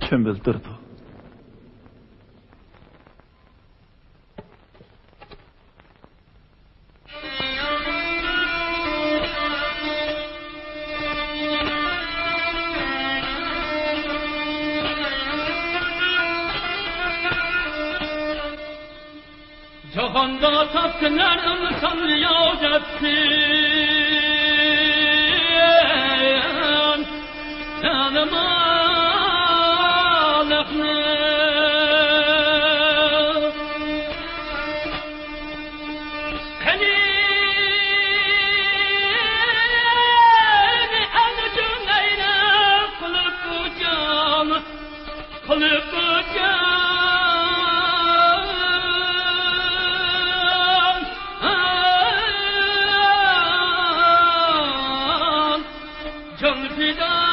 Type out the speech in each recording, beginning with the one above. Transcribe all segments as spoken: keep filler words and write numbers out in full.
چۆمۈلدۈرىدۇ. جاھاندا تاپتىلار ئىنسان ياۋ دەپسىن، زالىمانلىقنى. قېنى ئەنە جۈملەينى قىلىپ جان، قىلىپ جان. جان پىدالىقنىڭ.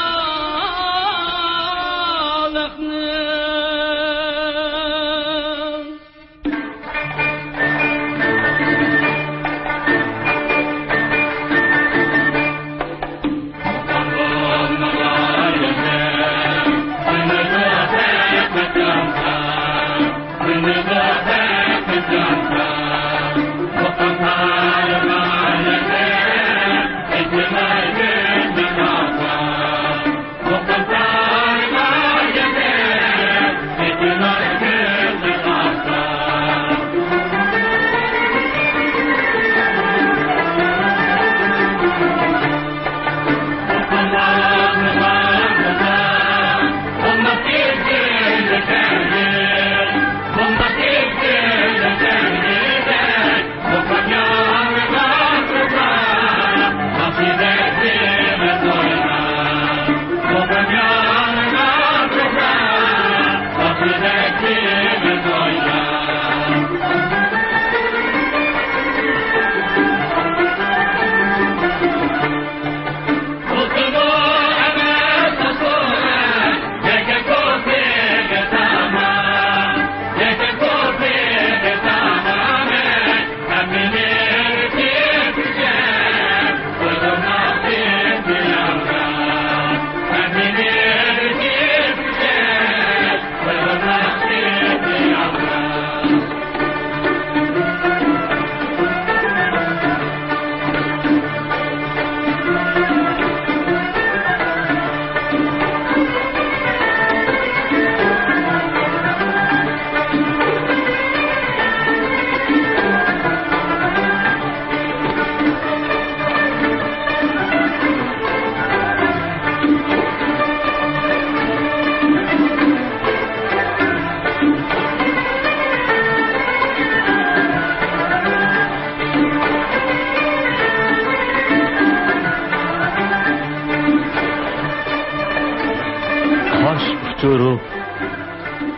قاش ئۇچۇرۇپ،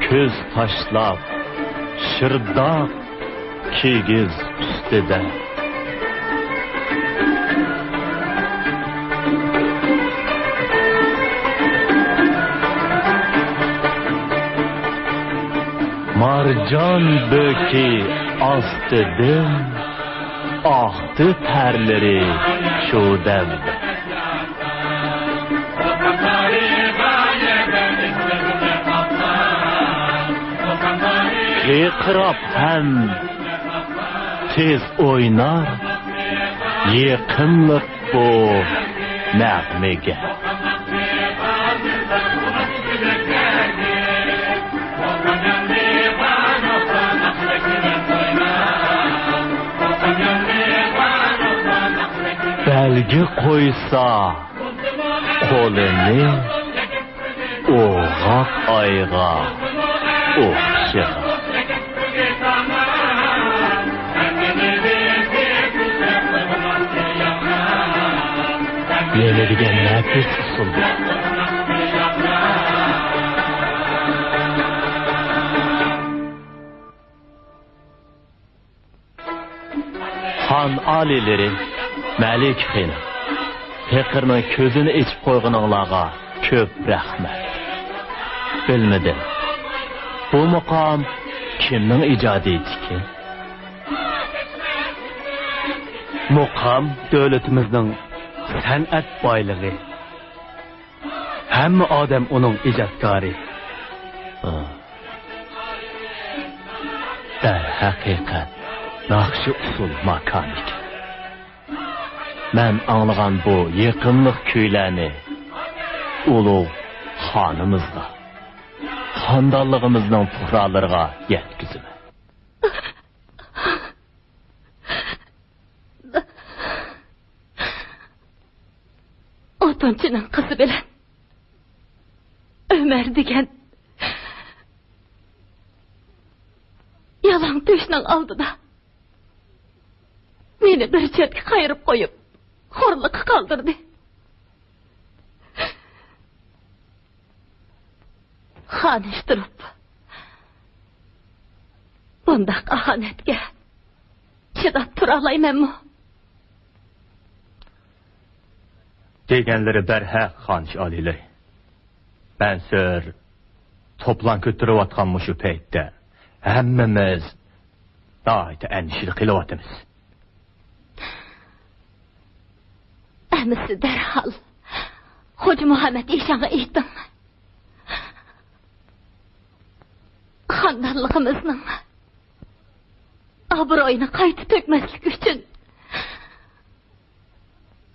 كۆز تاشلاپ، شىرداق كىگىز ئۈستىدە. مارجان بۆكى ئاستىدىن ئاقتى تەرلىرى شۇ دەم. قىرقىراپ ھەم تېز ئوينار يېقىملىق بۇ نەغمىگە. بەلگە قويسا قولىنى ئوغاق ئايغا ئوخشىغان. نېمە دېگەن نەپىس ئۇسسۇل بۇ! خان ئالىيلىرى، مەلىكە خېنىم، پېقىرنىڭ كۆزىنى ئېچىپ قويغىنىڭلارغا كۆپ رەھمەت. بىلمىدىم، بۇ مۇقام كىمنىڭ ئىجادىيىتىكىن؟ مۇقام دۆلىتىمىزنىڭ سەنئەت بايلىقى. ھەممە ئادەم ئۇنىڭ ئىجادكارى. دەرھەقىقەت، ناخشا ئۇسسۇل ماكانىكەن. مەن ئاڭلىغان بۇ يېقىملىق كۈيلەرنى ئۇلۇغ خانىمىزغا، خاندانلىقىمىزنىڭ پۇقرالىرىغا يەتكۈزىمەن. ئوتۇنچىنىڭ قىزى بىلەن ئۆمەر دېگەن يالاڭ تۆشنىڭ ئالدىدا مېنى بىر چەتكە قايرىپ قويۇپ، خورلۇققا قالدۇردى. خانىش تۇرۇپ، بۇنداق ئاھانەتكە چىداپ تۇرالايمەنمۇ؟ دېگەنلىرى بەرھەق، خانىش ئالىيلىرى. مەنسۇر توپلام كۆتۈرۈۋاتقان مۇشۇ پەيتتە ھەممىمىز ناھايىتى ئەندىشىدە قېلىۋاتىمىز. ئەمىسە دەرھال خوجا مۇھەممەد ئىشانغا ئېيتىڭ. خاندانلىقىمىزنىڭ ئابرۇيىنى قايتا تۆكمەسلىك ئۈچۈن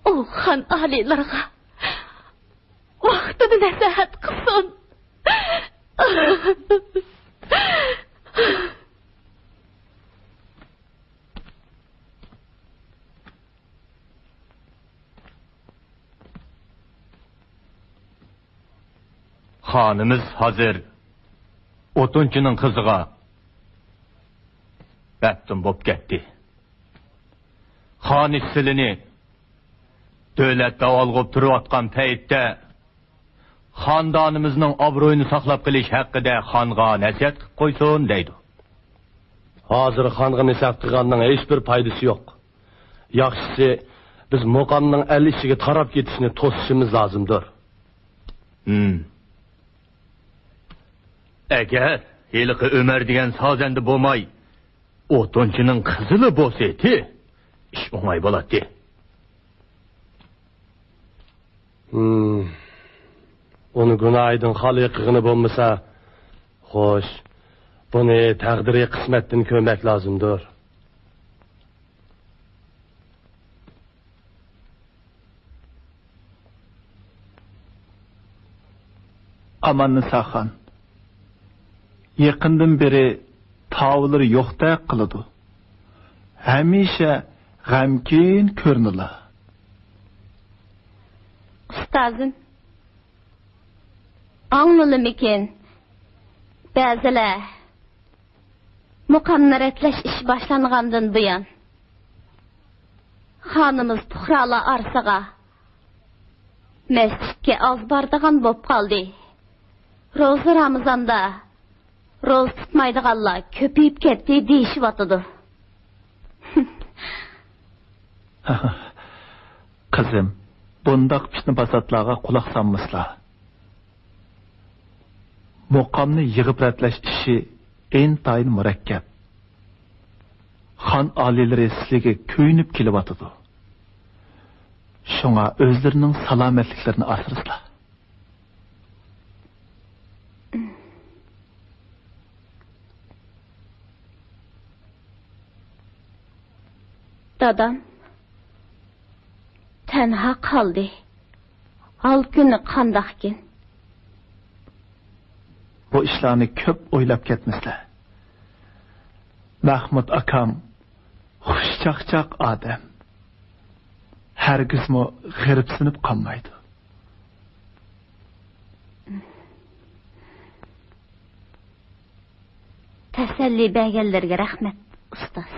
ئۇ خان ئالىيلىرىغا ۋاقتىدا نەسىھەت قىلسۇن. خانىمىز ھازىر ئوتۇنچىنىڭ قىزىغا مەپتۇن بوپ كەتتى. خانىش سىلىنى دۆلەت داۋالغۇپ تۇرۇۋاتقان پەيتتە خاندانىمىزنىڭ ئابرۇيىنى ساقلاپ قېلىش ھەققىدە خانغا نەسىھەت قىلىپ قويسۇن دەيدۇ. ھازىر خانغا نەسىھەت قىلغاننىڭ ھېچبىر پايدىسى يوق. ياخشىسى، بىز مۇقامنىڭ ئەل ئىچىگە تاراپ كېتىشىنى توسۇشىمىز لازىمدۇر. ھىم. ئەگەر ھېلىقى ئۆمەر دېگەن سازەندە بولماي، ئوتۇنچىنىڭ قىزىلا بولسىتى، ئىش ئوڭاي بولاتتى. ھىم. ئۇنى گۇناھىدىن خالىي قىلغىنى بولمىسا، خوش، بۇنى تەقدىرىي قىسمەتتىن كۆرمەك لازىمدۇر. ئاماننىساخان، يېقىندىن بېرى تاۋۇللىرى يوقتەك قىلىدۇ. ھەمىشە غەمكىن كۆرۈنىلا. ئۇستازىم، ئاڭلىلىمىكىن؟ بەزىلەر مۇقامنى رەتلەش ئىشى باشلانغاندىن بۇيان، خانىمىز پۇقرالار ئارىسىغا مەسچىتكە ئاز بارىدىغان بوپ قالدى. روزا رامىزاندا روزا تۇتمايدىغانلار كۆپىيىپ كەتتى دېيىشىۋاتىدۇ. قىزىم، بۇنداق پىتنە-پاساتلارغا قۇلاق سالمىسىلا. مۇقامنى يىغىپ رەتلەش ئىشى ئىنتايىن مۇرەككەپ. خان ئالىيلىرى سىلىگە كۆيۈنۈپ كېلىۋاتىدۇ. شۇڭا ئۆزلىرىنىڭ سالامەتلىكلىرىنى ئاسرىسىلا. دادام تەنھا قالدى. ھال-كۈنى قانداقكىن؟ بۇ ئىشلارنى كۆپ ئويلاپ كەتمىسىلە. مەخمۇت ئاكام خۇشچاقچاق ئادەم. ھەرگىزمۇ غېرىبسىنىپ قالمايدۇ. تەسەللى بەرگەنلىرىگە رەھمەت، ئۇستاز.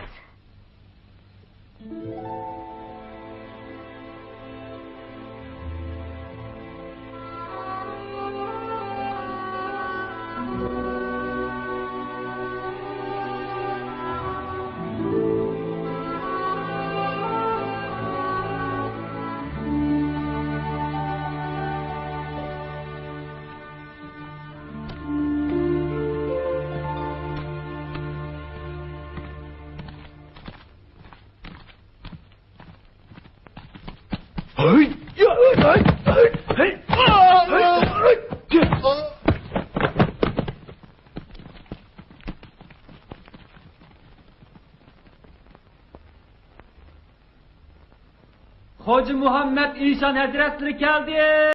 خوجا مۇھەممەد ئىشان ھەزرەتلىرى كەلدى.